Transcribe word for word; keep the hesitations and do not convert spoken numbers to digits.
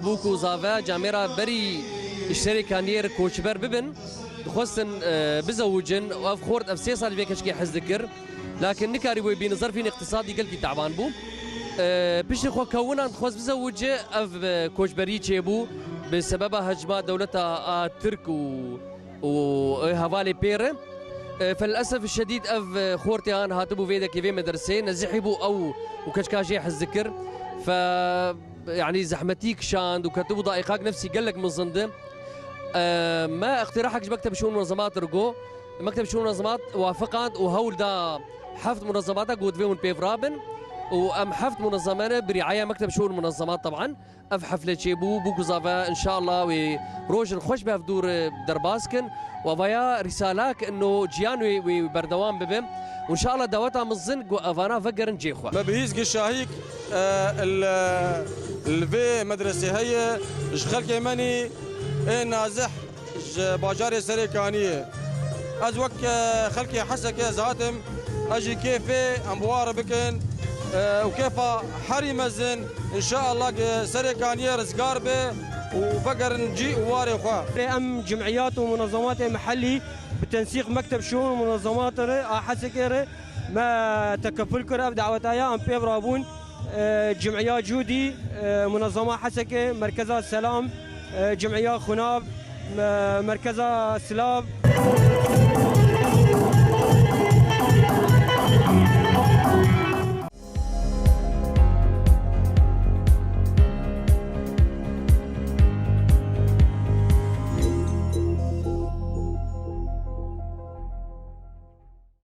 Bûk û zave camêra berî ji Serê Kaniyê re koçber bibin, dixwestin, e, bizewicin û ev xort, ev sê salî vê keçikê hez dikir. Lakin nikarîbû bînin, zerfîn îqtisadî gelkî teban bû. E, piştî xwe kewinan dixwest bizewice, ev, e, koçberî çêbû bi sebeba hecma dewleta a Tirk û û, e, hevalê pê re. E, felesef şedîd ev, e, xortê an hatibû vê dekê vê medresê, nezihî bû ew û keçika jê hez dikir. Fe, yanî zehmetî kişand û ketibû daîqak nefsî gelek mezin di. E, me iqtirahek ji Mekteb Şûn Munezemat re got. Mekteb Şûn Munezemat wafiqand û hewl da heft munezemata got vê hûn pêv rabin û em heft munezeme ne bi riaya Mekteb Şûn Munezemat teban. Ev hefle çêbû, bûk û zave, înşallah wê rojin xweş bi hevdû re derbas kin û evaya rîsalak ino ciyan wê, wê berdewam bibe û înşallah daweta mezin ku evana vegerin cê xwe. Me bihîst gi şahîk, e, li, li vê medresê heye, ji xelkê menî ê nazih ji bajarê Serê Kaniyê. Ez wek, e, xelkê Hesekê ez hatim, ez jî kêfê em bi wan re bikin, e, û kêfa herî mezin, înşaallah, gi Serê Kaniyê rizgar be û vegerin cî û warê xwe. Em cimiyat û munezematê mihellî bi tensîq Mekteb Şûn û Munezemat re a Hesekê re me tekeful kir ev daweta ya, em pêv rabûn. E, Cimiya Cûdî, e, Munezema Hesekê, Merkeza Selam, e, Cimiya Xunav, e, Merkeza Silav.